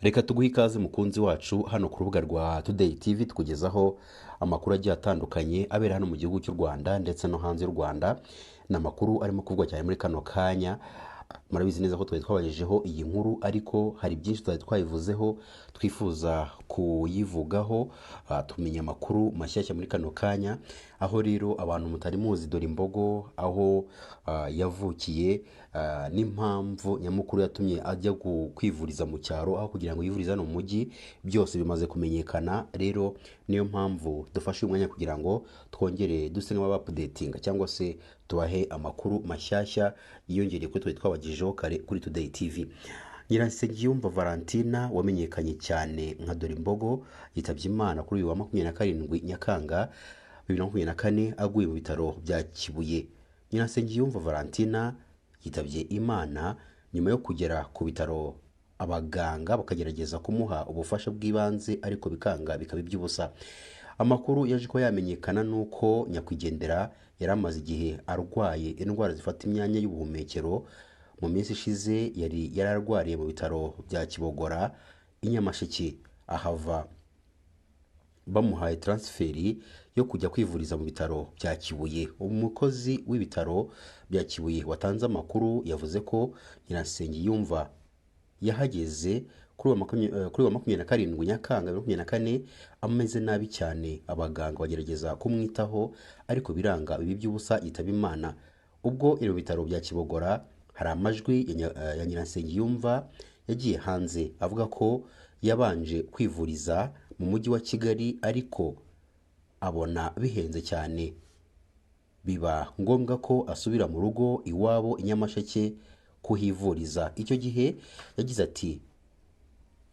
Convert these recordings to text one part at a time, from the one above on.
Reka tuguhe ikaze mukunzi wacu hano ku rubuga rwa Today TV, tukugezaho amakuru agiye atandukanye abera hano mu gihugu cy'u Rwanda ndetse no hanze y'u Rwanda. Ni amakuru arimo kuvugwa cyane muri kano kanya. Murabizi neza ko twari twabagejejeho iyi nkuru, ariko hari byinshi twari twayivuzeho twifuza kuyivugaho, tumenya amakuru mashyashya muri kano kanya. Aho rero abantu mutari muzi Dore Imbogo, aho yavukiye, n'impamvu nyamukuru yatumye ajya kwivuriza mu cyaro aho kugira ngo yivurize hano mu mujyi, byose bimaze kumenyekana. Rero niyo mpamvu dufashe uyu mwanya kugira ngo twongere duse nk'ababaupdatinga cyangwa se tubahe amakuru mashyashya yiyongereye kuri twari twabagejejeho kare kuri Today TV. Nyiransengiyumva Valentina wamenyekanye cyane nka Dore Imbogo yitabye Imana kuri uyu wa 27 Nyakanga 2024 aguye mu bitaro bya Kibuye. Nyiransengiyumva Valentina yitabye Imana nyuma yo kugera ku bitaro, abaganga bakagerageza kumuha ubufasha bw'ibanze ariko bikanga, bikaba iby'ubusa. Amakuru yaje kuba yamenyekana nuko nyakwigendera yari amaze igihe arwaye indwara zifata imyanya y'ubuhumekero. Mu minsi ishize yari yararwariye mu bitaro bya Kibogora i Nyamasheke, ahava bamuhaye transfert yo kujya kwivuriza mu bitaro bya Kibuye. Umukozi w'ibitaro bya Kibuye watanze amakuru yavuze ko Nyiransengiyumva yahageze kuri wa 27 Nyakanga 2024 ameze nabi cyane. Abaganga bagerageza kumwitaho ariko biranga, biba iby'ubusa, yitaba Imana. Ubwo iri mu bitaro bya Kibogora, hari amajwi ya Nyiransengiyumva yagiye hanze avuga ko yabanje kwivuriza mu mujyi wa Kigali ariko abona bihenze cyane, biba ngombwa ko asubira mu rugo iwabo i Nyamasheke kuhivuriza. Icyo gihe yagize ati: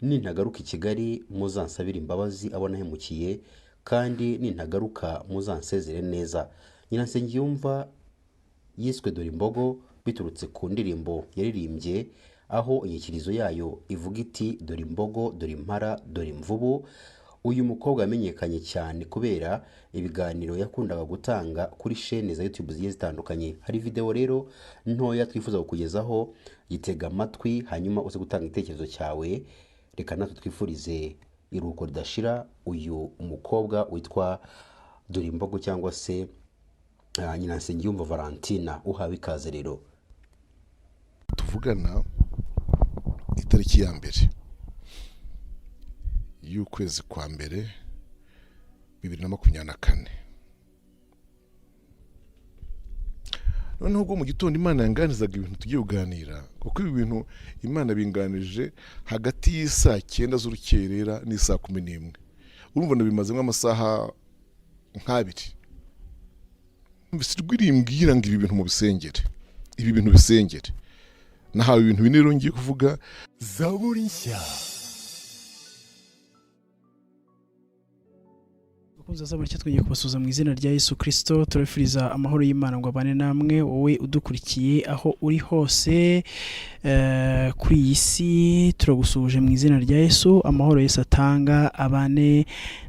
"Nintagaruka i Kigali muzansabire imbabazi abo nahemukiye, kandi nintagaruka muzansezere neza." Nyiransengiyumva yiswe Dore Imbogo biturutse ku ndirimbo yaririmbye, aho inyikirizo yayo ivuga iti: "Dore imbogo, dore impara, dore imvubu." Uyu mukobwa yamenyekanye cyane kubera ibiganiro yakundaga gutanga kuri shene za YouTube zigiye zitandukanye. Hari videwo rero ntoya twifuza kukugezaho, gitega amatwi hanyuma uze gutanga igitekerezo cyawe. Reka natwe twifurize iruhuko ridashira uyu mukobwa witwa Dore Imbogo cyangwa se Nyiransengiyumva Valentina. Uhawe ikaze rero. Tuvugana itariki ya 1 y'ukwezi kwa mbere 2024. Noneho ubwo mu gitondo Imana yanganizaga ibintu tugiye kuganira, kuko ibi bintu Imana binganije hagati y'isaa 9 z'urukerera n'isaa 11, urumva nabimazemo amasaha nk'abiri. Numvise ijwi rimbwira ngo ibi bintu mubisengere, ibi bintu bisengere. Nahawe ibintu bine rero ngiye kuvuga. Zaburi nshya. Abakunzi ba Zaburi nshya, twongeye kubasuhuza mu izina rya Yesu Kristo. Turabifuriza amahoro y'Imana ngo abane namwe, wowe udukurikiye aho uri hose kuri iyi si. Turagusuhuje mu izina rya Yesu, amahoro Yesu atanga abane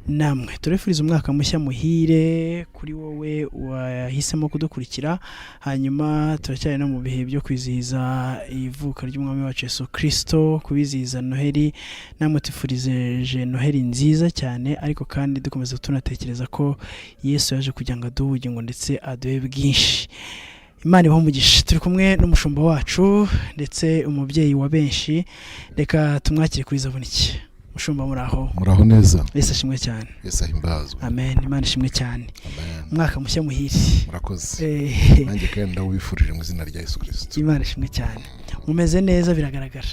namwe. Turabifuriza umwaka mushya muhire kuri wowe wahisemo kudukurikira. Hanyuma turacyari no mu bihe byo kwizihiza ivuka ry'umwami wacu Yesu Kristo, kubizihiza Noheli. Namwe tufurije Noheli nziza cyane, ariko kandi dukomeza tunatekereza ko Yesu yaje kugira ngo aduhe ubugingo ndetse aduhe bwinshi. Imana ibahe umugisha. Turi kumwe n'umushumba wacu ndetse umubyeyi wa benshi, reka tumwakire kuri Zaburi nshya. Mushumba, muraho? Muraho neza. Yesu ashimwe cyane. Yesu ahimbazwe. Amen, Imana ishimwe cyane. Amen. Umwaka mushya muhire. Murakoze. Nanjye kandi ndawubifurije mu izina rya Yesu Kristo. Imana ishimwe cyane. Mumeze neza biragaragara.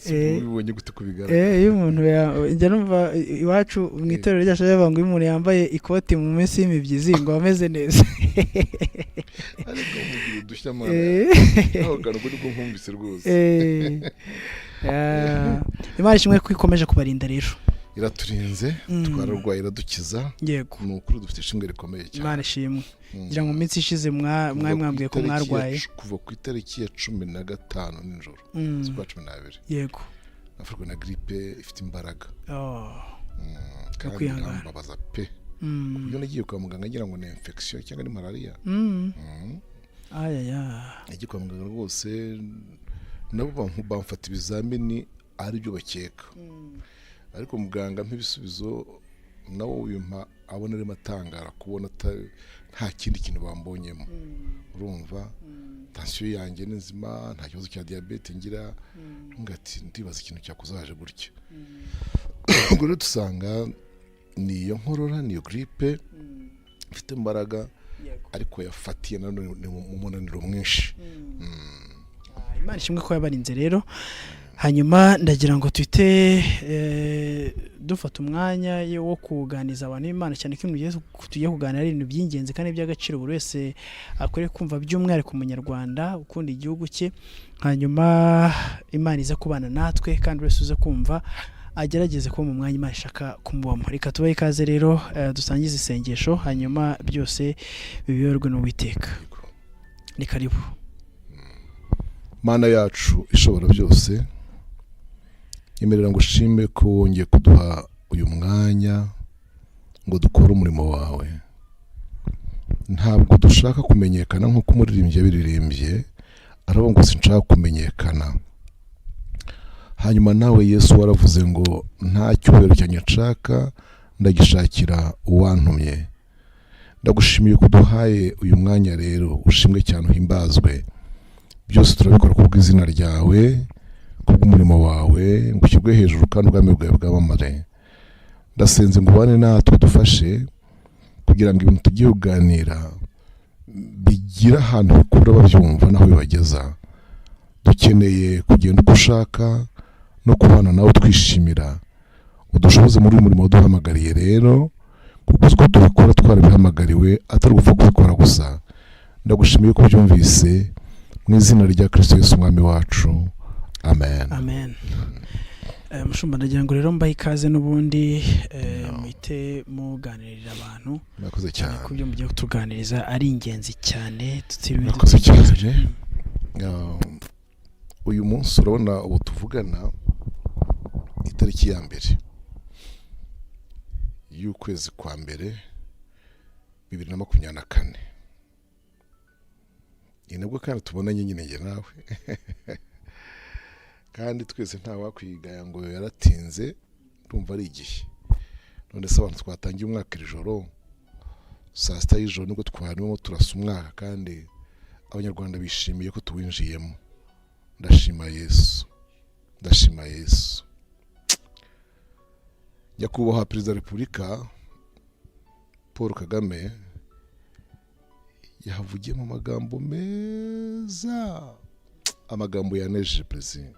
Ubibonye gute ko bigaragara? Iyo umuntu njya numva iwacu mu itorero ryacu bavuga ngo iyo umuntu yambaye ikoti mu minsi y'imibyizi ngo ameze neza. Ariko mugira udushya mwana. Aho kantu ubwo nibwo nkumvise rwose. Imana ishimwe ko ikomeje kubarinda rero. Iraturinze. Twararwaye iradukiza. Ni ukuri dufite ishimwe rikomeye cyane. Imana ishimwe. Ngira ngo mu minsi ishize mwari mwambwiye ko mwarwaye. Kuva ku itariki ya 15 nijoro z'ukwa 12 nafashwe na grippe ifite imbaraga. Kandi kwihangana. irambabaza pe. Iyo nagiye kwa muganga ngira ngo ni infection cyangwa ni malariya. Ayaya. Nagiye kwa muganga rwose. Nabo bamfata ibizamini aribyo bakeka, ariko muganga nk'ibisubizo nawe wimpa abona arimo atangara kubona nta kindi kintu bambonyemo. Urumva, tansiyo yanjye ni nzima, nta kibazo cya diyabete ngira. Ati ndibaza ikintu cyakuzaje gutya. Ubwo rero dusanga ni iyo nkorora, ni iyo giripe ifite imbaraga, ariko yafatiye nanone ni mu munaniro mwinshi. Imana ishimwe ko yabarinze rero. Hanyuma ndagira ngo tuhite dufata umwanya wo kuganiriza abantu b'Imana, cyane ko ibintu tugiye kuganira ari ibintu by'ingenzi kandi by'agaciro buri wese akwiriye kumva, by'umwihariko umunyarwanda ukunda igihugu cye. Hanyuma Imana ize kubana natwe, kandi buri wese uze kumva agerageze kuba mu mwanya Imana ishaka kumubamo. Reka tubahe ikaze rero, dusangize isengesho, hanyuma byose bibiyoborwe n'Uwiteka. Ni karibu. Mana yacu ishobora byose, nyemerera ngo ushime ko wongeye kuduha uyu mwanya ngo dukore umurimo wawe. Ntabwo dushaka kumenyekana nk'uko umuririmbyi yabiririmbye, aravuga ngo sinshaka kumenyekana. Hanyuma nawe Yesu waravuze ngo nta cyubahiro cyanjye nshaka, ndagishakira uwantumye. Ndagushimiye ko uduhaye uyu mwanya rero, ushimwe cyane, uhimbazwe. Byose turabikora kubw'izina ryawe, kubw'umurimo wawe, ngo ushyirwe hejuru kandi ubwami bwawe bwamamare. Ndasenze ngo ubane natwe, dufashe kugira ngo ibintu tugiye kuganira bigire ahantu bikura babyumva n'aho bibageza. Dukeneye kugenda uko ushaka no kubana nawe twishimira. Udushoboze muri uyu murimo waduhamagariye rero, kuko uzi ko tubikora twarabihamagariwe, atari ugupfa kubikora gusa. Ndagushimiye ko ubyumvise, mu izina rya Kirisito Yesu umwami wacu, amen. Amen. Mushumba, ndagira ngo rero mbahe ikaze n'ubundi, muhite muganirira abantu, Murakoze cyane. ku byo mugiye kutuganiriza ari ingenzi cyane tutiriwe Murakoze cyane. Uyu munsi urabona ubu tuvugana itariki ya 1 y'ukwezi kwa mbere 2024, ni nabwo kandi tubonanye nyine njye nawe, kandi twese nta wakwigaya ngo yaratinze. Ndumva ari igihe. None se abantu twatangiye umwaka iri joro saa 6 y'ijoro, nibwo twarimo turasa umwaka, kandi abanyarwanda bishimiye ko tuwinjiyemo. Ndashima Yesu, ndashima Yesu. Nyakubahwa Perezida wa Repubulika Paul Kagame yahavugiye mu magambo meza, amagambo yanejeje perezida,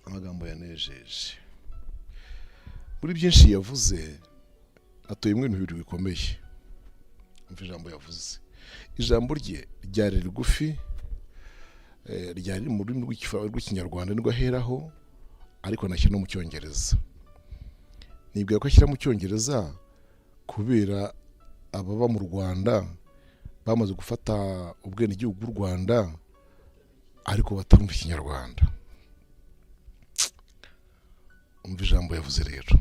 amagambo yanejeje. Muri byinshi yavuze atuyemo ibintu bibiri bikomeye. Umva ijambo yavuze, ijambo rye ryari rigufi, ryari mu rurimi rw'Ikinyarwanda nirwo aheraho, ariko anashyira no mu Cyongereza. Nibwira ko ashyira mu Cyongereza kubera ababa mu Rwanda bamaze gufata ubwenegihugu bw'u Rwanda ariko batarumva Ikinyarwanda. Umva ijambo yavuze rero,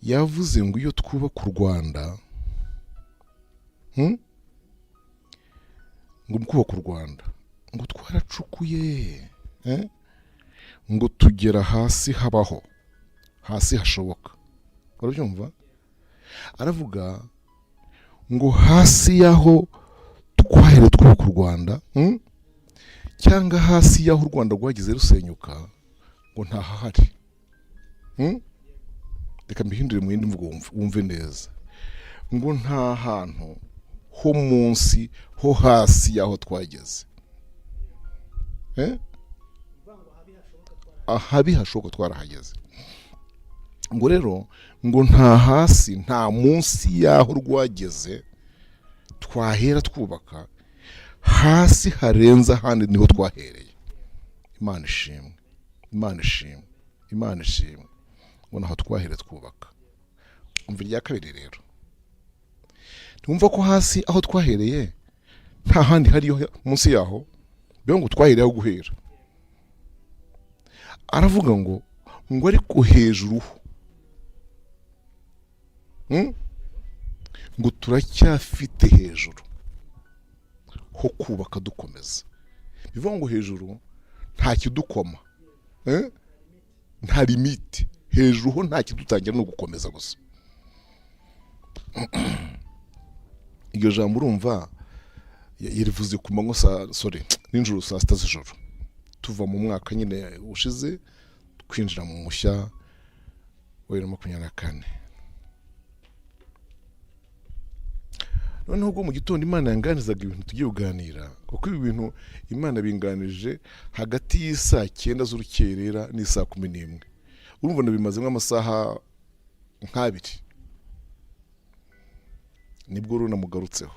yavuze ngo iyo twubaka u Rwanda, Ngo mu kubaka u Rwanda ngo twaracukuye, eh? Ngo tugera hasi habaho, hasi hashoboka. Urabyumva? Aravuga ngo hasi y'aho twahereye twubaka u Rwanda, Cyangwa hasi y'aho u Rwanda rwagize rusenyuka, ngo ntahahari, Reka mbihindure mu yindi mvugo wumve neza. Ngo nta hantu ho munsi ho hasi y'aho twageze, eh? Ahabi hashoboka twarahageze. Ngo rero ngo nta hasi, nta munsi y'aho rwageze twahera twubaka, hasi harenze ahandi niho twahereye. Imana ishimwe, Imana ishimwe, Imana ishimwe. Ngo naho twahereye twubaka. Umva irya kabiri rero, ntiwumva ko hasi aho twahereye nta handi hariyo munsi yaho? Mbega ngo twahereye aho guhera. Aravuga ngo ariko hejuru ho, Ngo turacyafite hejuru ho kubaka dukomeza. Bivuga ngo hejuru nta kidukoma, eh? Nta limite hejuru ho, nta kidutangira no gukomeza gusa. Iryo jambo urumva yarivuze ku manywa saa, sorry, nijoro saa 6 z'ijoro, tuva mu mwaka nyine ushize twinjira mu mushya wa 2024. Noneho ubwo mu gitondo Imana yanganizaga ibintu tugiye kuganira, kuko ibi bintu Imana binganije hagati y'isaa 9 z'urukerera n'isaa 11. Urumva nabimazemo amasaha nk'abiri, nibwo rero namugarutseho,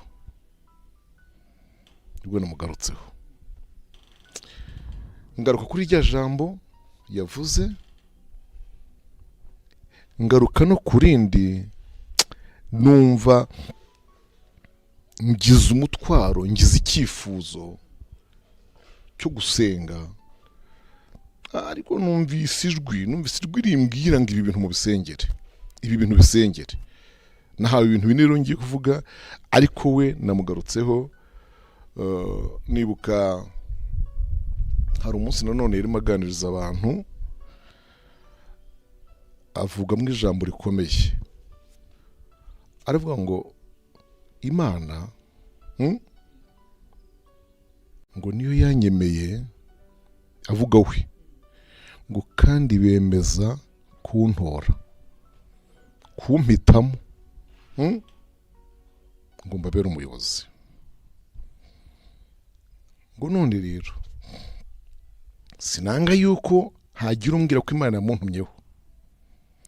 nibwo namugarutseho ngaruka kuri rya jambo yavuze, ngaruka no ku rindi, numva ngize umutwaro, ngize icyifuzo cyo gusenga, ariko numvise ijwi rimbwira ngo ibi bintu mubisengere, ibi bintu bisengere. Nahawe ibintu bine rero ngiye kuvuga, ariko we namugarutseho. Nibuka hari umunsi nanone yarimo aganiriza abantu, avugamo ijambo rikomeye, aravuga ngo Imana ngo niyo yanyemeye, avuga we ngo kandi bemeza kuntora, kumpitamo, ngo mbabere umuyobozi. Ngo none rero sinanga yuko hagira umbwira ko Imana yamuntumyeho,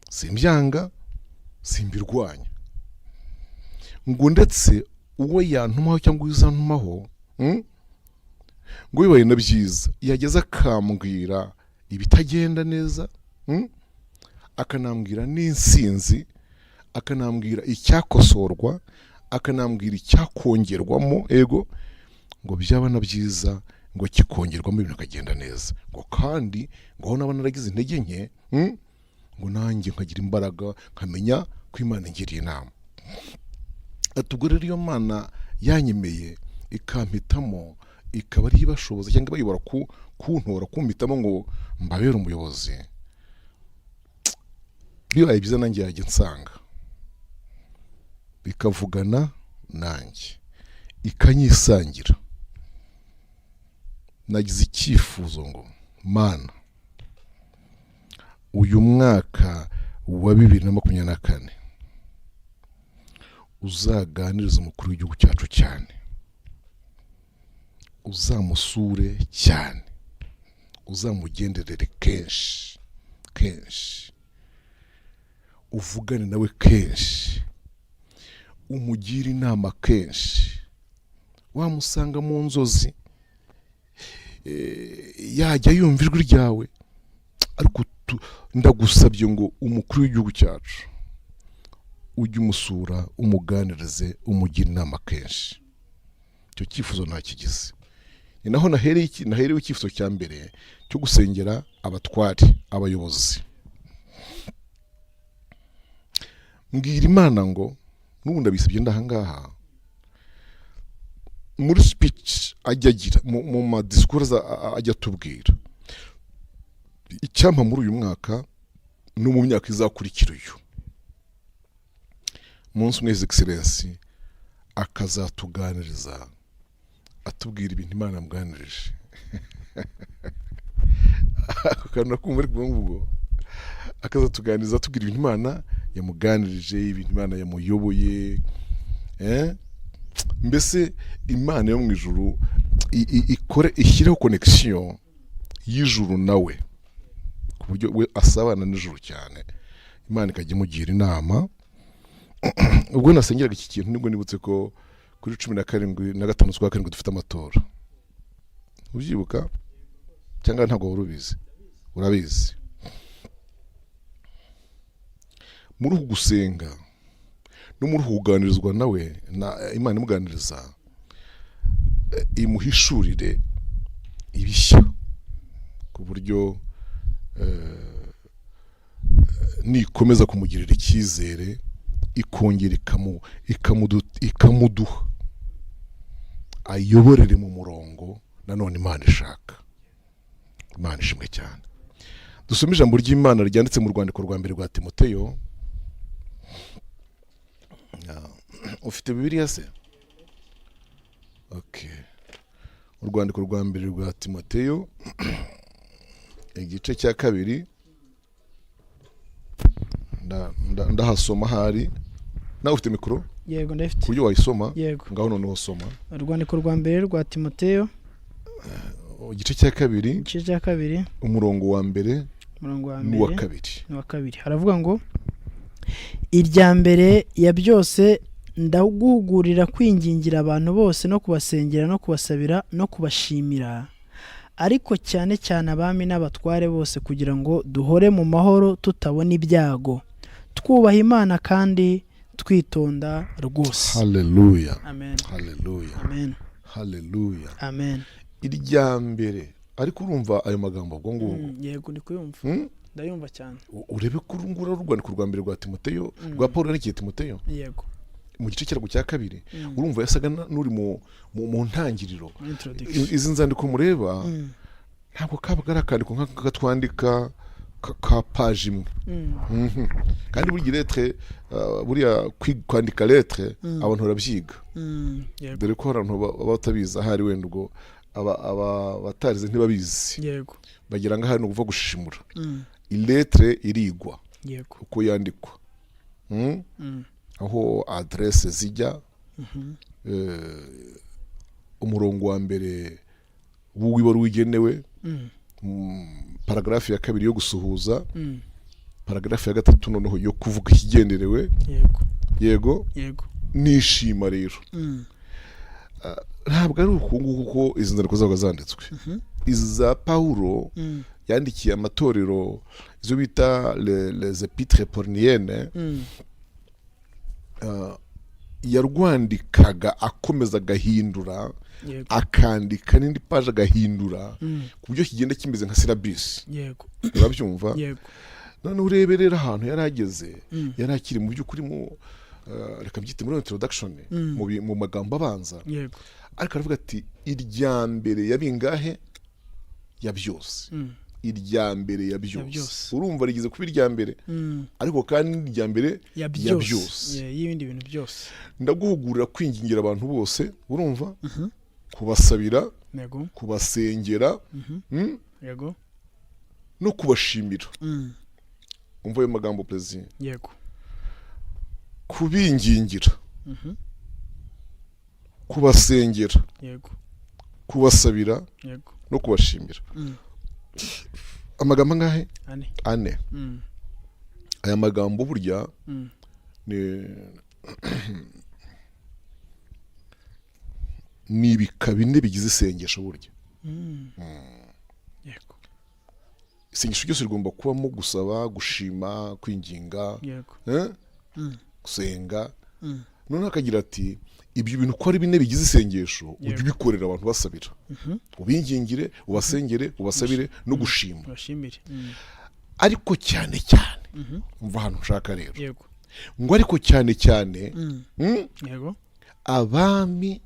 simbyanga, simbirwanya, ngo ndetse uwo yantumaho cyangwa uzantumaho, ngo bibaye na byiza yageze akambwira ibitagenda neza, akanambwira n'insinzi, akanambwira icyakosorwa, akanambwira icyakongerwamo, ego, ngo byaba na byiza ngo kikongerwamo ibintu bikagenda neza, ngo kandi ngo aho naba naragize intege nke, ngo nanjye nkagira imbaraga, nkamenya ko Imana ingiriye inama. Ati ubwo rero iyo Mana yanyemeye ikampitamo, ikaba ariyo ibashoboza cyangwa ibayobora kuntora, kumpitamo ngo mbabere umuyobozi, bibaye byiza nanjye yajya nsanga bikavugana nanjye, ikanyisangira. Nagize icyifuzo ngo Mana, uyu mwaka wa 2024 uzaganiriza umukuru w'igihugu cyacu cyane, uzamusure cyane, uzamugenderere kenshi kenshi, uvugane nawe kenshi, umugire inama kenshi. Wamusanga mu nzozi, yajya yumva ijwi ryawe, ariko ndagusabye ngo umukuru w'igihugu cyacu ujye umusura, umuganirize, umugire inama kenshi. Icyo cyifuzo ntakigize. Ni naho naherewe icyifuzo cya mbere cyo gusengera abatware, abayobozi. Mbwira Imana ngo n'ubu ndabisabye ndahangaha, muri speech ajya agira mu madisikuru ajya atubwira, icyampa muri uyu mwaka no mu myaka izakurikira uyu munsi umwe, His Excellency akazatuganiriza atubwira ibintu Imana yamuganirije. Ako kantu nakumva, ariko ubwo ngubwo akazatuganiriza atubwira ibintu Imana yamuganirije, ibintu Imana yamuyoboye, Mbese Imana yo mu ijuru ikore, ishyireho connection y'ijuru nawe, ku buryo we asabana n'ijuru cyane, Imana ikajya imugira inama. Ubwo nasengeraga iki kintu, nibwo nibutse ko kuri 17 na 5 z'ukwa karindwi dufite amatora. Ubyibuka cyangwa ntabwo wari ubizi? Urabizi. Muri uku gusenga no muri uku kuganirizwa nawe na Imana imuganiriza, imuhishurire ibishya, ku buryo nikomeza kumugirira icyizere, ikongera ikamuduha, ayoborere mu murongo Nanone Imana ishaka. Imana ishimwe cyane. Dusome ijambo ry'Imana ryanditse mu rwandiko rwa mbere rwa Timoteyo. Ufite Bibiliya se? Okay. Urwandiko rwa mbere rwa Timoteyo, igice cya kabiri. Ndahasoma ahari. Nawe ufite mikoro? Yego, Ku ndayifite. buryo wayisoma? Yego. Ngaho noneho soma. Urwandiko rwa mbere rwa Timoteyo, Igice cya kabiri, igice cya kabiri, umurongo wa mbere umurongo wa n'uwa mbere kabiri. N'uwa kabiri. Haravuga ngo: "Irya mbere ya byose, ndaguhugurira kwingingira abantu bose, no kubasengera, no kubasabira, no kubashimira, ariko cyane cyane abami n'abatware bose, kugira ngo duhore mu mahoro, tutabona ibyago, twubaha Imana kandi twitonda rwose." Haleluya! Amen. Haleluya! Amen. Haleluya! Amen. Irya mbere, ariko urumva ayo magambo ubwo ngubwo? Yego, ndi kuyumva. Ndayumva cyane. Urebe ko uru nguru ari urwandiko rwa mbere rwa Timoteyo, rwa Paul yandikiye Timoteyo, mu gice cyarwo cya kabiri. Urumva yasaga n'uri mu ntangiriro. Muri introduction. Izi nzandiko mureba, ntabwo kabaga ari akandiko nk'aka twandika ka paji imwe. Kandi burya lettre, buriya kwandika lettre, abantu barabyiga. Dore ko hari abantu baba batabizi ahari, wenda ubwo aba batarize ntibabizi, bagira ngo ahari ni ukuva gushishimura. Ilettre irigwa uko yandikwa. Aho adresse zijya, umurongo wa mbere w'ibaruwa igenewe, paragraphe ya kabiri yo gusuhuza, paragraphe ya gatatu noneho yo kuvuga ikigenderewe. Yego. Yego. Nishima rero. Ntabwo ari uku nguku kuko izi nzandiko zabaga zanditswe. Iza Pawulo yandikiye amatorero, izo bita les épîtres pauliniennes, yarwandikaga akomeza agahindura, akandika n'indi paje agahindura, ku buryo kigenda kimeze nka syllabus. Urabyumva? Yego. None urebe rero ahantu yari ageze. Yari akiri mu by'ukuri mu reka mbyite muri introduction, mu magambo abanza. Ariko aravuga ati: "Irya mbere ya bingahe? Ya byose." Irya mbere ya byose. Byose. Urumva rigeze kuba irya mbere, ariko kandi irya mbere ya ya byose. byose. Yeah, y'ibindi bintu byose. Ndaguhugurira kwingingira abantu bose, urumva, kubasabira, kubasengera, no kubashimira. Umva ayo magambo, perezida. Kubingingira, kubasengera, kubasabira, no kubashimira. Amagambo angahe? Ane. Ane. Aya magambo burya ni ibika bine bigize isengesho burya. Isengesho ryose rigomba kubamo gusaba, gushima, kwinginga, eh? Gusenga. Noneho akagira ati: "Ibyo bintu uko ari bine bigize isengesho, ujye ubikorera abantu, basabira, ubingingire, ubasengere, ubasabire no gushima." Ubashimire. Ariko cyane cyane, umva ahantu nshaka rero, ngo ariko cyane cyane, abami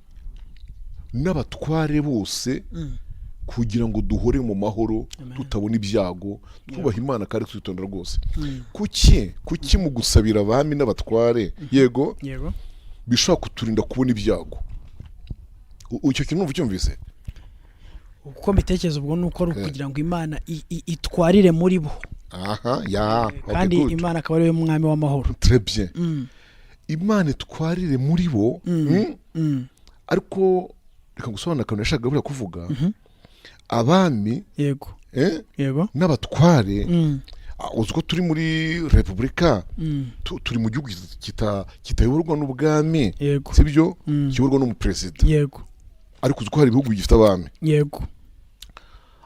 n'abatware bose, kugira ngo duhore mu mahoro, Amen. tutabona ibyago, twubaha Imana kandi twitonda rwose. Kuki mu gusabira abami n'abatware, yego, bishobora kuturinda kubona ibyago? Icyo kintu numva ucyumvise? Uko mbitekereza ubwo ni uko ari ukugira ngo Imana itwarire muri bo. Aha ya, okay, Kandi good. Imana akaba ariwe mwami w'amahoro. Très bien. Imana itwarire muri bo. Ariko reka gusobanura akantu yashakaga buriya kuvuga: abami, eh, n'abatware. Uzi ko turi muri repubulika, turi mu gihugu kitayoborwa n'ubwami, sibyo? Kiyoborwa n'umuperezida. Ariko uzi ko hari ibihugu bigifite abami? Yego.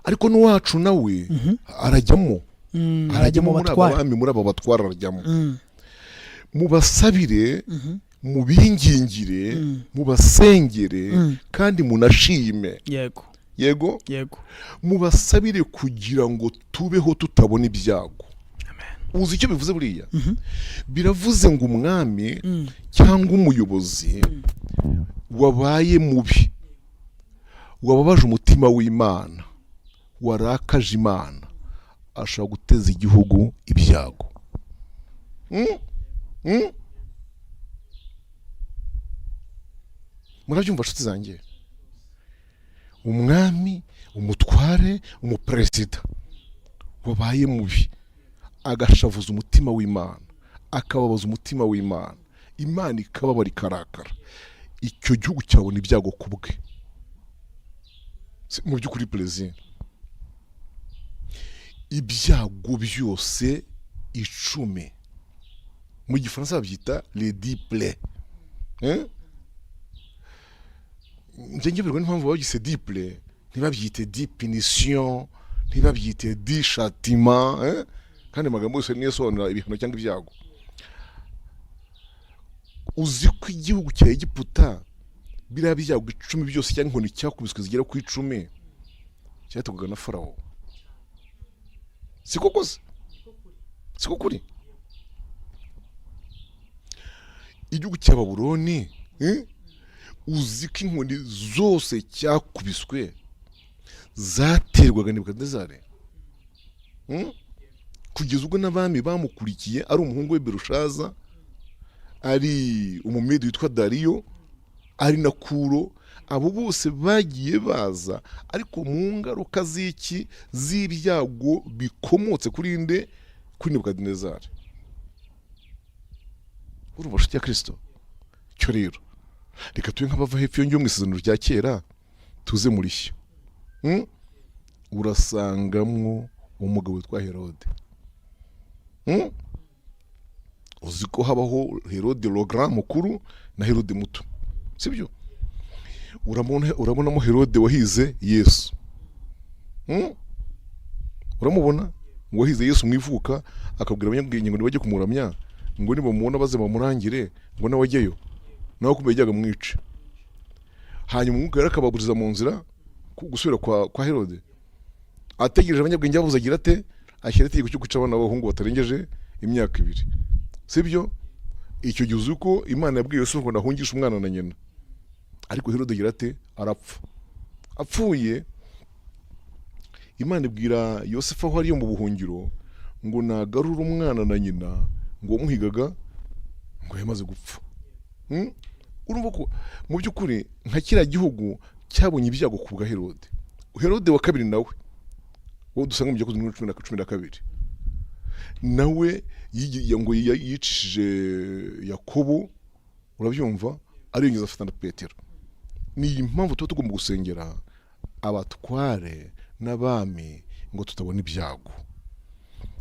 Ariko n'uwacu nawe arajyamo. Arajya Arajyamo mu muri aba batware. bami, muri aba batware arajyamo. Mubasabire, mubingingire, mubasengere, kandi munashime. Yego. Mubasabire kugira ngo tubeho tutabona ibyago. Uzi icyo bivuze buriya? Biravuze ngo umwami cyangwa umuyobozi wabaye mubi, Wababaje umutima w'Imana, warakaje Imana, ashobora guteza igihugu ibyago. Murabyumva nshuti zanjye? Umwami, umutware, umuperezida wabaye mubi agashavuza umutima w'Imana, akababaza umutima w'Imana, Imana ikababara ikarakara, icyo gihugu cyabona ibyago ku bwe. Mu by'ukuri perezida, ibyago byose 10, mu gifaransa babyita les dix plaies. Njye ngeberwa n'impamvu babyise dix plaies, ntibabyite dix punitions, ntibabyite dix châtiments, Kandi amagambo yose niyo asobanura ibihano cyangwa ibyago. Uzi ko igihugu cya Egiputa biriya byago 10 byose cyangwa inkoni cyakubiswe zigera ku 10 cyategwaga na Farawo? Siko kose? Siko kuri? Igihugu cya Babuloni, uzi ko inkoni zose cyakubiswe zaterwaga Nebukadinezari? Kugeza ubwo n'abami bamukurikiye, ari umuhungu we Berushaza, ari umumedi witwa Dariyo, ari na Kuro, abo bose bagiye baza ariko mu ngaruka z'iki? Z'ibyago bikomotse kuri nde? Kuri Nebukadinezari. Urumva nshuti ya Kristo? Cyo rero reka tube nk'abava hepfo iyo ngiyo mu isezerano rya kera, tuze muri shyo. Urasangamwo umugabo witwa Herode. Uzi ko habaho Herode le Grand mukuru na Herode muto, sibyo? Urabonamo Herode wahize Yesu. Uramubona ngo wahize Yesu mu ivuka, akabwira abanyabwenge ngo nibajye kumuramya, ngo nibamubona baze bamurangire, ngo nawe ajyeyo, nawe kumbe yajyaga mwice. Hanyuma umwuka yari akababuriza mu nzira gusubira kwa Herode, ategereje abanyabwenge babuze, agira ate? Ashyira itegeko cyo kwica abana b'abahungu batarengeje imyaka 2, sibyo? Icyo gihe uzi ko Imana yabwiye Yosefu ngo nahungishe umwana na nyina, ariko Herode agira ate? Arapfa. Apfuye, Imana ibwira Yosefu aho ariyo mu buhungiro ngo nagarure umwana na nyina, ngo uwamuhigaga ngo yamaze gupfa. Urumva ko mu by'ukuri nka kiriya gihugu cyabonye ibyago ku bwa Herode. Herode wa kabiri nawe, uwo dusanga mu byakozwe muri 12, nawe ngo yicishije Yakobo, urabyumva, ariyongeza afata na Petero. Ni iyi mpamvu tuba tugomba gusengera abatware n'abami ngo tutabona ibyago.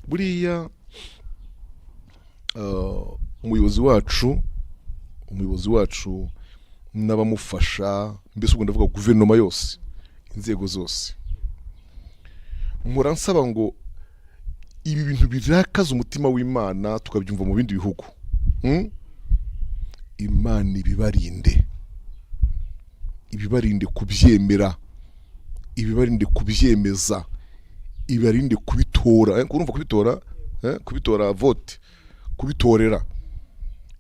Buriya umuyobozi wacu n'abamufasha, mbese ubwo ndavuga guverinoma yose, inzego zose, mpora nsaba ngo ibi bintu birakaza umutima w'Imana tukabyumva mu bindi bihugu, Imana ibibarinde, ibibarinde kubyemera, ibibarinde kubyemeza, ibibarinde kubitora. Urumva kubitora, kubitora vote, kubitorera,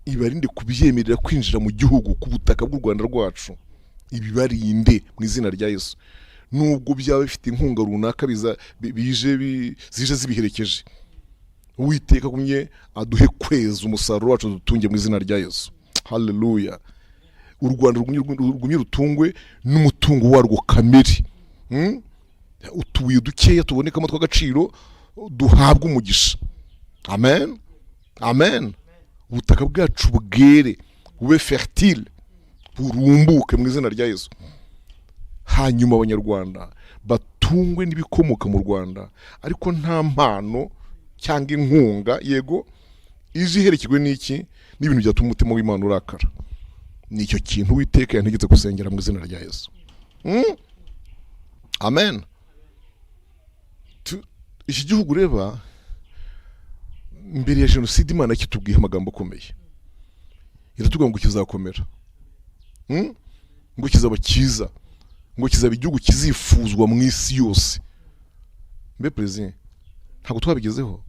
ibarinde kubyemerera kwinjira mu gihugu, ku butaka bw'u Rwanda rwacu, ibibarinde mu izina rya Yesu. Nubwo byaba bifite inkunga runaka bije zije zibiherekeje, Uwiteka agumye aduhe kweza umusaruro wacu, dutunge mu izina rya Yesu. Haleluya. U Rwanda rugumye rutungwe n'umutungo warwo kamere. Utubuye dukeya tubonekamo tw'agaciro duhabwe umugisha. Amen, amen. Ubutaka bwacu bwere, bube fertile, burumbuke mu izina rya Yesu. Hanyuma abanyarwanda batungwe n'ibikomoka mu Rwanda, ariko nta mpano cyangwa inkunga yego ije iherekejwe n'iki? N'ibintu byatuma umutima w'Imana urakara. Nicyo kintu Uwiteka yantegetse gusengera mu izina rya Yesu. Amen. Iki gihugu ureba, mbere ya jenoside Imana kitubwiye amagambo akomeye, iratubwira ngo kizakomera, Ngo kizaba cyiza, ngo kizaba igihugu kizifuzwa mu isi yose. Mbe perezida, ntabwo twabigezeho?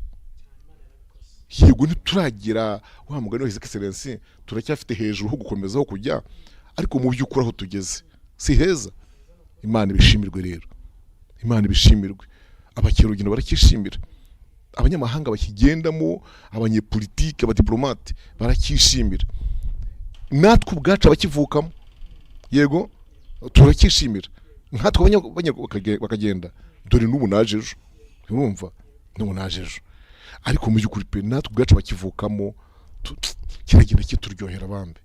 Yego, ntituragira wa mugani wa His Excellency, turacyafite hejuru ho gukomeza ho kujya, ariko mu by'ukuri aho tugeze si heza. Imana ibishimirwe rero, Imana ibishimirwe. Abakerarugendo barakishimira, abanyamahanga bakigendamo, abanyepolitike, abadiplomate barakishimira, natwe ubwacu abakivukamo, yego, turakishimira nkatwe bakagenda. Dore n'ubu naje ejo, urumva, n'ubu naje ejo. Ariko mu by'ukuri pe, natwe ubwacu bakivukamo kiragenda kituryohera bambe.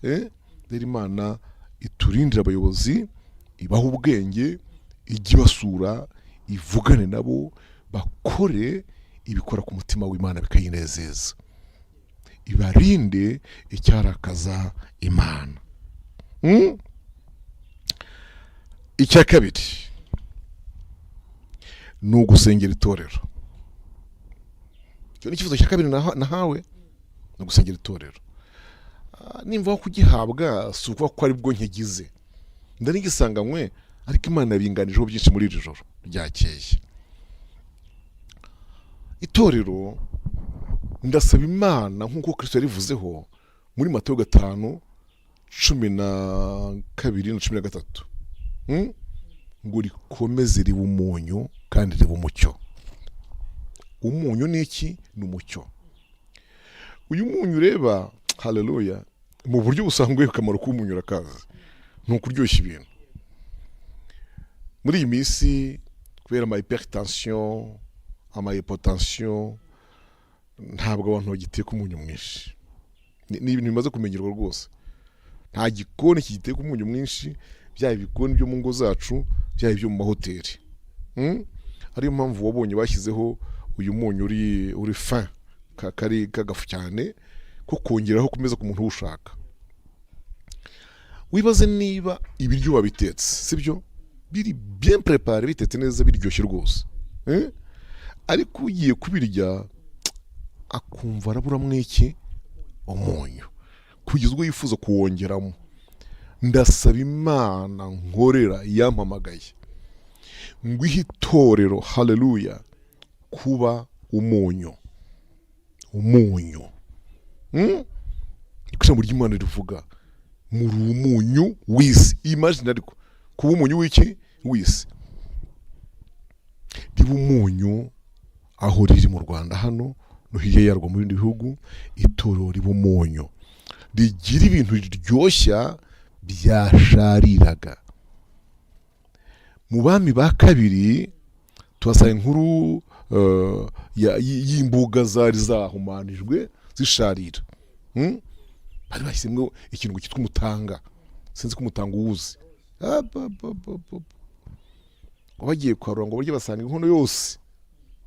Rero Imana iturindire abayobozi, ibaha ubwenge, ijye ibasura, ivugane nabo, bakore ibikora ku mutima w'Imana bikayinezeza, ibarinde icyarakaza Imana. Icya kabiri ni ugusengera itorero. Icyo ni icyifuzo cya kabiri nahawe, ni ugusengera itorero. Nimva aho kugihabwa si ukuvuga ko aribwo nkigize, ndari ngisanganywe, ariko Imana yabinganijeho byinshi muri iri joro ryakeye. Itorero, ndasaba Imana nk'uko Kristo yarivuzeho muri Matayo 5:12 na 13, Ngo rikomeze ribe umunyu kandi ribe umucyo. Umunyu ni iki? Ni umucyo. Uyu munyu ureba, haleluya, mu buryo busanzwe akamaro k'umunyu urakazi, ni ukuryoshya ibintu. Muri iyi minsi, kubera ama hypertension, ama hypotension, ntabwo abantu bagiteka umunyu mwinshi. Ni ibintu bimaze kumenyerwa rwose. Nta gikoni kigiteka umunyu mwinshi, byaba ibikoni byo mu ngo zacu, byaba ibyo mu mahoteli. Ariyo mpamvu wabonye bashyizeho uyu munyu uri fin, kari kagafu cyane, ko kongeraho kumeza ku muntu uwushaka. Wibaze niba ibiryo wabitetse, sibyo, biri bien préparé, bitetse neza, biryoshye rwose, eh? Ariko ugiye kubirya akumva araburamo iki? Umunyu, kugeza ubwo yifuza kuwongeramo. Ndasaba Imana nkorera yampamagaye ngo ihe itorero, haleluya, kuba umunyu. Umunyu, Niko ijambo ry'Imana rivuga: "Muri umunyu w'isi." Imagine, ariko kuba umunyu w'iki? W'isi. Riba umunyu aho riri mu Rwanda hano no hirya yarwo mu bindi bihugu. Itorero riba umunyu, rigira ibintu riryoshya byashariraga. Mu Bami ba Kabiri tuhasanga inkuru y'imbuga zari zahumanijwe zisharira. Bari bashyizemo ikintu cyitwa umutanga. Sinzi ko umutanga uwuzi. Ah, ba, ba, ba, ba. Ngo bagiye kwarura ngo barye, basanga inkono yose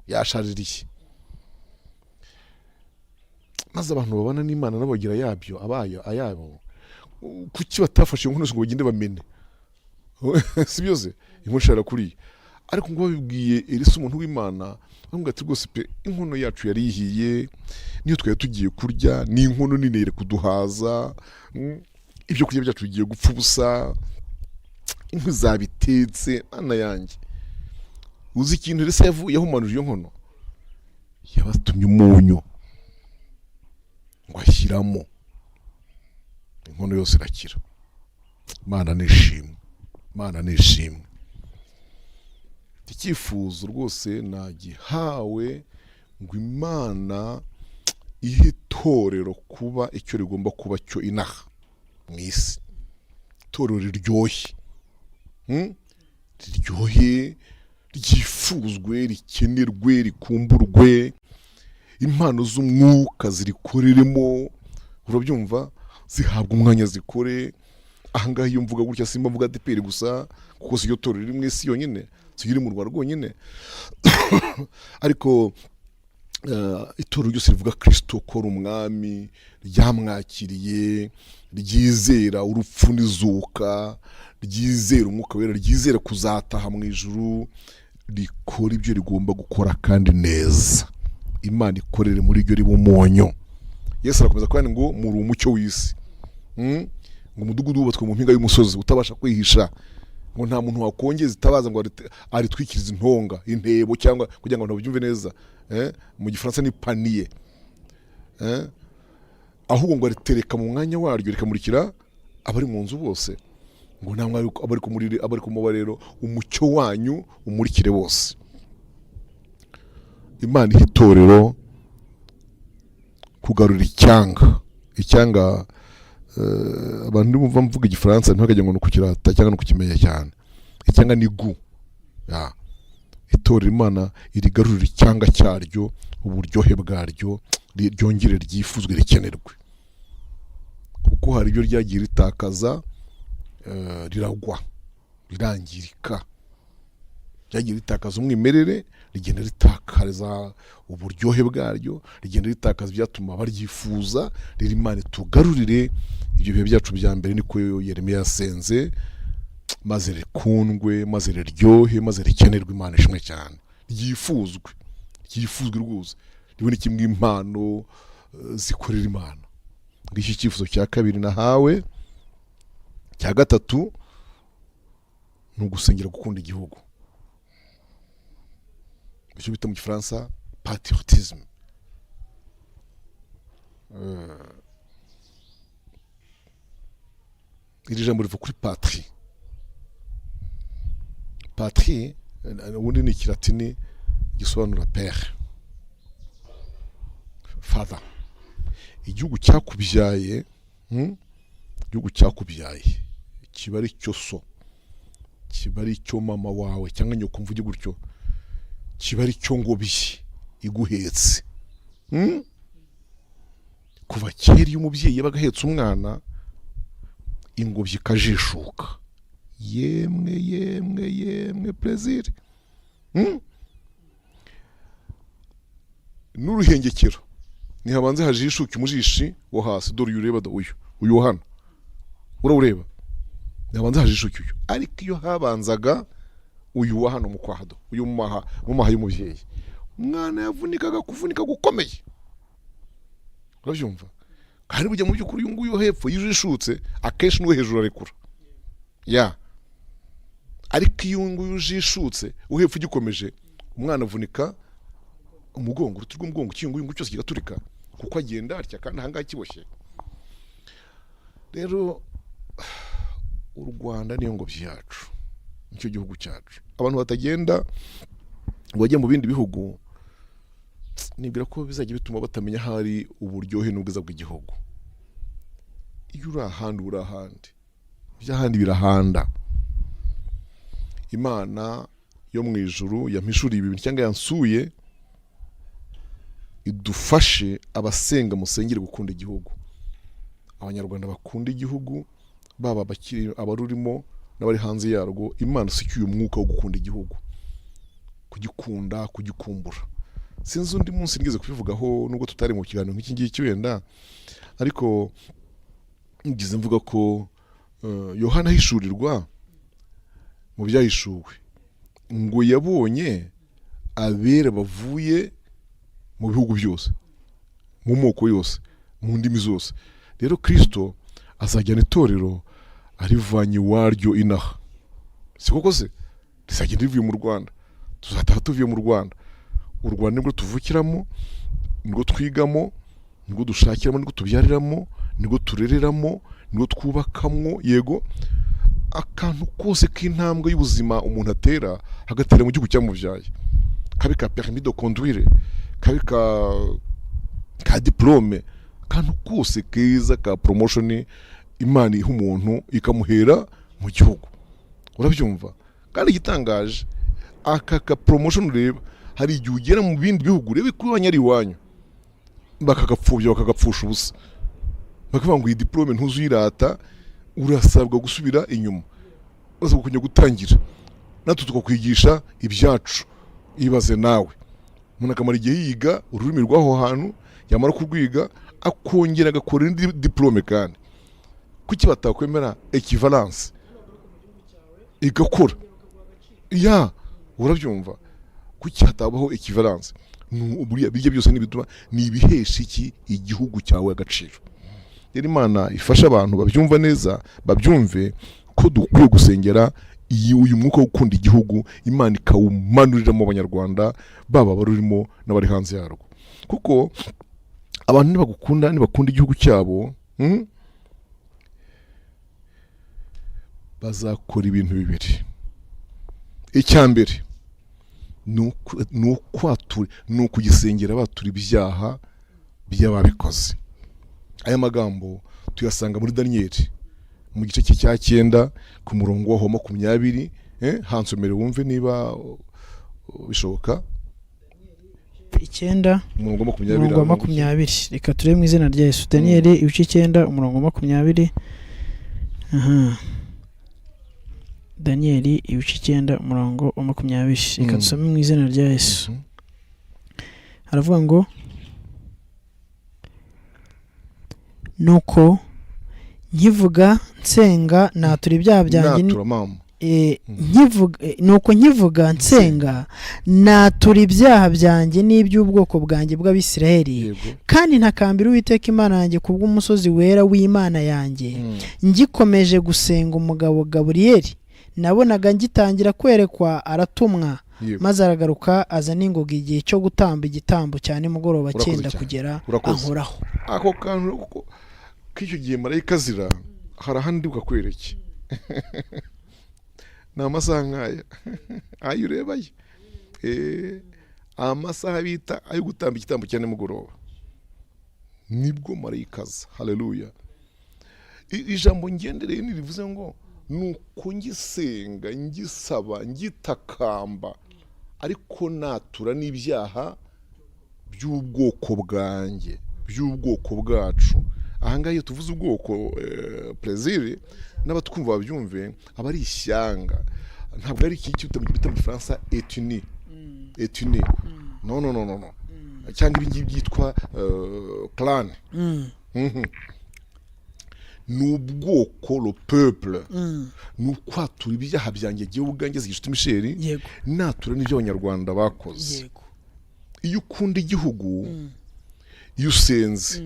yashaririye. Maze abantu babana n'Imana nabo bagira yabyo abayo ayabo. Kuki batafashe iyo nkono yose ngo bagende bamene? Si byose, inkono isharira kuriya. Ariko ngo babibwiye Elisa, umuntu w'Imana, bamubwira ati: "Rwose pe, inkono yacu yari ihiye, niyo twari tugiye kurya, ni inkono nini iri kuduhaza, ibyo kurya byacu bigiye gupfa ubusa, inkwi zabitetse." Mana yanjye, uzi ikintu Elisa yahumanuje iyo nkono? Yabatumye umunyu ngo ashyiramo, inkono yose irakira. Imana nishimwe, Imana nishimwe. Iki cyifuzo rwose nagihawe, ngo Imana ihe itorero kuba icyo rigomba kuba cyo inaha mu isi. Itorero riryoshye, Riryohe, ryifuzwe, rikenerwe, rikumburwe, impano z'umwuka zirikoreremo, urabyumva, zihabwa umwanya zikore. Ahangaha iyo mvuga gutya, simba mvuga ADEPR gusa, kuko si ryo torero riri mu isi yonyine, si riri mu Rwanda rwonyine, ariko itorero ryose rivuga Kirisito ko ari umwami, ryamwakiriye, ryizera urupfu n'izuka, ryizera Umwuka Wera, ryizera kuzataha mu ijuru, rikora ibyo rigomba gukora kandi neza. Imana ikorere muri ryo, riba umunyu. Yesu arakomeza kandi ngo: "Muri umucyo w'isi." Ngo umudugudu wubatswe mu mpinga y'umusozi utabasha kwihisha. Ngo nta muntu wakongeza itabaza ngo aritwikirize intonga, intebo, cyangwa kugira ngo abantu babyumve neza, mu Gifaransa ni panier, ahubwo ngo aritereka mu mwanya waryo, rikamurikira abari mu nzu bose. Ngo namwe abari kumuba rero, umucyo wanyu umurikire bose. Imana iha itorero kugarura icyanga. Icyanga, abantu bumva mvuga Igifaransa ntibakajya ngo ni ukukirata cyangwa ni ukukimenya cyane. Icyanga ni gu ya itorero. Imana irigarurira icyanga cyaryo, uburyohe bwaryo, ryongere ryifuzwe, rikenerwe, kuko hari ibyo ryagiye ritakaza, riragwa, rirangirika. Ryagiye ritakaza umwimerere, rigenda ritakaza uburyohe bwaryo, rigenda ritakaza ibyatuma baryifuza. Rero Imana itugarurire ibyo bihe byacu bya mbere, niko Yeremiya yasenze, maze rikundwe, maze riryohe, maze rikenerwe. Imana ishimwe cyane. Ryifuzwe, ryifuzwe rwose, ribone kimwe impano zikorera Imana. Ngiki icyifuzo cya kabiri nahawe. Cya gatatu ni ugusengera gukunda igihugu, icyo bita mu Gifaransa patriotisme. Iri jambo riva kuri patrie. Patrie ubundi ni Ikilatini gisobanura père, father. Igihugu cyakubyaye, Igihugu cyakubyaye kiba ari cyo so, kiba ari cyo mama wawe cyangwa nyoko, mvuge gutyo, kiba ari cyo ngobyi iguhetse. Kuva kera iyo umubyeyi yabaga ahetse umwana, ingobyi ikajishuka, yemwe yemwe yemwe, plaisir. N'uruhengekero ntihabanze hajishuke umujishi wo hasi. Dore uyu ureba, uyu wa hano urawureba, ntihabanze hajishuke uyu. Ariko iyo habanzaga uyu wa hano mu kwaha, do uyu mu maha y'umubyeyi, umwana yavunikaga kuvunika gukomeye, urabyumva? Kandi burya mu by'ukuri uyu nguyu wo hepfo iyo ujishutse, akenshi n'uwo hejuru arekura ya. Ariko iyo uyu nguyu ujishutse, uwo hepfo ugikomeje, umwana avunika umugongo, uruti rw'umugongo, ikiyunguyungu cyose kigaturika, kuko agenda atya kandi ahangaha kiboshye. Rero u Rwanda niyo ngobyi yacu, nicyo gihugu cyacu. Abantu batagenda ngo bajye mu bindi bihugu, nibwira ko bizajya bituma batamenya ahari uburyohe n'ubwiza bw'igihugu. Iyo uri ahandi, uri ahandi, iby'ahandi birahanda. Imana yo mu ijuru yampishuriye ibi bintu cyangwa yansuye, idufashe. Abasenga musengere gukunda igihugu. Abanyarwanda bakunda igihugu, baba abakiri, abarurimo n'abari hanze yarwo. Imana isukiye umwuka wo gukunda igihugu, kugikunda, kugikumbura. Sinzi, undi munsi nigeze kubivugaho, nubwo tutari mu kiganiro nk'iki ngiki wenda, ariko nigeze mvuga ko Yohana ahishurirwa mu Byahishuwe, ngo yabonye abera bavuye mu bihugu byose, mu moko yose, mu ndimi zose. Rero Kirisito azajyana itorero arivanye iwaryo inaha, si koko se? Rizagenda rivuye mu Rwanda, tuzataha tuvuye mu Rwanda. U Rwanda nibwo tuvukiramo, nibwo twigamo, nibwo dushakiramo, nibwo tubyariramo, nibwo turereramo, nibwo twubakamwo. Yego, akantu kose k'intambwe y'ubuzima umuntu atera, agatera mu gihugu cyamubyaye, kabe ka permis de conduire, kabe ka diplôme, akantu kose keza ka promotion Imana iha umuntu ikamuhera mu gihugu, urabyumva? Kandi igitangaje, aka ka promotion ureba, hari igihe ugera mu bindi bihugu, urebe ko iwanyu ari iwanyu, bakagapfubya, bakagapfusha ubusa, bakavuga ngo iyi diplôme ntuzuyirata, urasabwa gusubira inyuma, urasabwa kujya gutangira, natwe tukakwigisha ibyacu. Ibaze nawe, umuntu akamara igihe yiga ururimi rw'aho hantu, yamara kurwiga akongera agakora indi diplôme. Kandi kuki batakwemera equivalence igakora ya? Urabyumva? Kuki hatabaho equivalence? Buriya birya byose n'ibituma ni ibihesha iki igihugu cyawe agaciro. Rero Imana ifasha abantu babyumva neza, babyumve ko dukwiye gusengera uyu mwuka wo gukunda igihugu, Imana ikawumanurira mu Banyarwanda, baba abarurimo n'abari hanze yarwo. Kuko abantu nibagukunda, nibakunda igihugu cyabo, Bazakora ibintu bibiri. Icya mbere ni ukwatura, ni ukugisengera batura ibyaha by'ababikoze. Aya magambo tuyasanga muri Daniyeli mu gice cye cya 9 ku murongo waho 20. Hansomere wumve niba bishoboka. 9. Umurongo wa 20. Umurongo wa 20. Reka turebe mu izina rya Yesu. Daniyeli ibice 9, umurongo wa 20. Aha, Daniyeli ibice 9, umurongo wa 20. Reka dusome mu izina rya Yesu. Haravuga ngo: "Nuko nkivuga nsenga natura ibyaha byanjye Natura, mama. Nuko nkivuga nsenga natura ibyaha byanjye n'iby'ubwoko bwanjye bw'Abisirayeli, kandi ntakambira Uwiteka Imana yanjye kubw'umusozi wera w'Imana yanjye. Ngikomeje gusenga, umugabo Gaburiyeli nabonaga ngitangira kwerekwa aratumwa, maze aragaruka aza n'ingoga igihe cyo gutamba igitambo cya nimugoroba Urakoze cyenda cyane. kugera, Urakoze. ankoraho." Ako kantu kuko k'icyo gihe marayika azira, hari ahandi bukakwereke ni amasaha nk'aya ayo ureba ye. Amasaha bita ayo gutamba igitambo cya nimugoroba, nibwo marayika aza. Haleluya! Ijambo ngendereye ntirivuze ngo nuko ngisenga, ngisaba, ngitakamba, ariko natura n'ibyaha by'ubwoko bwanjye, by'ubwoko bwacu. Ahangaha iyo tuvuze ubwoko, Plaisir n'abatwumva babyumve, aba ari ishyanga, ntabwo ari iki bita mu Gifaransa ethnie, ethnie, no, no, no, no, no, cyangwa ibi ngibi byitwa clan. Ni ubwoko, le peuple. Ni ukwatura ibyaha byanjye jyewe ubwanjye, Zigirinshuti Michel, natura n'ibyo Abanyarwanda bakoze. Iyo ukunda igihugu, iyo usenze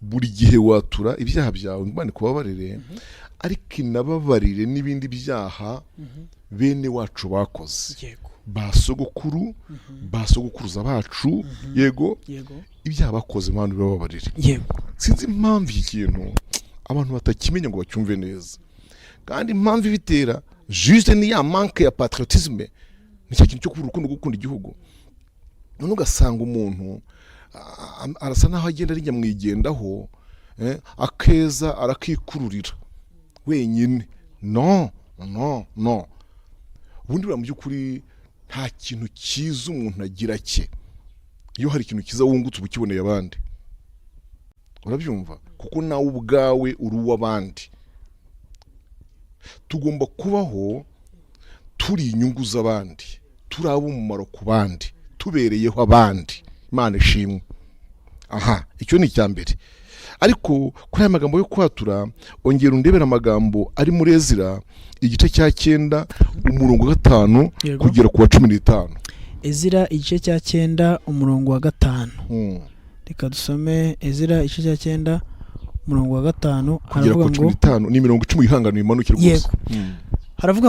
buri gihe, watura ibyaha byawe ngo Imana ikubabarire, ariko inababarire n'ibindi byaha bene wacu bakoze, ba sogokuru, ba sogokuruza bacu, yego, ibyaha bakoze Imana ibababarire. Sinzi impamvu iki kintu abantu batakimenya ngo bacyumve neza. Kandi impamvu ibitera juste ni ya manque ya patriotisme, ni cya kintu cyo kubura urukundo rwo gukunda igihugu. None ugasanga umuntu arasa naho agenda ari nyamwigendaho, akeza arakikururira wenyine. No, no, no, ubundi buriya mu by'ukuri nta kintu cyiza umuntu agira cye. Iyo hari ikintu cyiza wungutse, uba ukiboneye abandi, urabyumva? Kuko nawe ubwawe uri uw'abandi. Tugomba kubaho turi inyungu z'abandi, turi ab'umumaro ku bandi, tubereyeho abandi. Imana ishimwe. Aha, icyo ni icya mbere. Ariko kuri aya magambo yo kwatura, ongera undebera amagambo ari muri Ezira igice cya 9, umurongo wa 5 kugera ku wa 15. Ezira igice cya 9, umurongo wa 5. Reka dusome Ezira igice cya 9, umurongo wa 5. Kugera ku Haravuga wa cumi ngo n'itanu. Ni imirongo 10, ihangano imanuke rwose. Yego. Haravuga